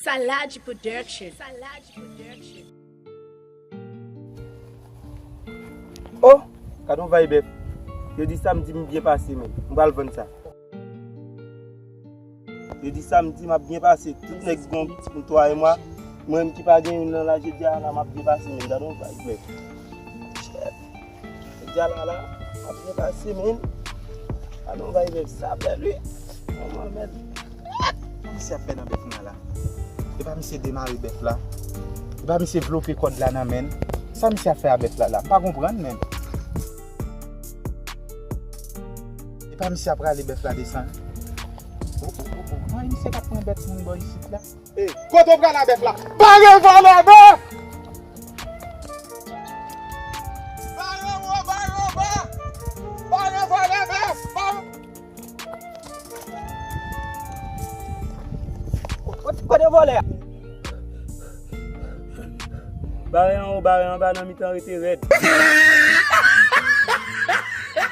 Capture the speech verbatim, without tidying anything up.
Salaj Production. Salaj Production. Oh, gad yon vay bèf. Yo di samdi m byen pase, men. M pral vann sa. Yo di samdi m ap byen pase. Tout nèg gon ti pou twa e mwa. Mwen menm ki pa gen youn nan la, jodi a la m ap byen pase, men. Gad yon vay bèf. Jodi a la, la, m ap byen pase, men. Gad yon vay bèf, sa bèl, wi. Manman, men. Sa misye ap fè nan bèf la, la? E pa misye demare bèf la? E pa misye vlope kòd la nan men l? Sa misye ap fè a bèf la, la? M pa konprann, men. E pa misye ap rale bèf la desann? Oh, oh, oh, oh. Mwen, misye k ap pran bèt moun bò isit la. Hey, kote w pral a bèf la? Bare vòlè bèf! Bare wo, bare wo, bare! Bare vòlè bèf! Bare! Kote, kote vòlè a? Bare anwo, bare anba, nan mitan rete rèd.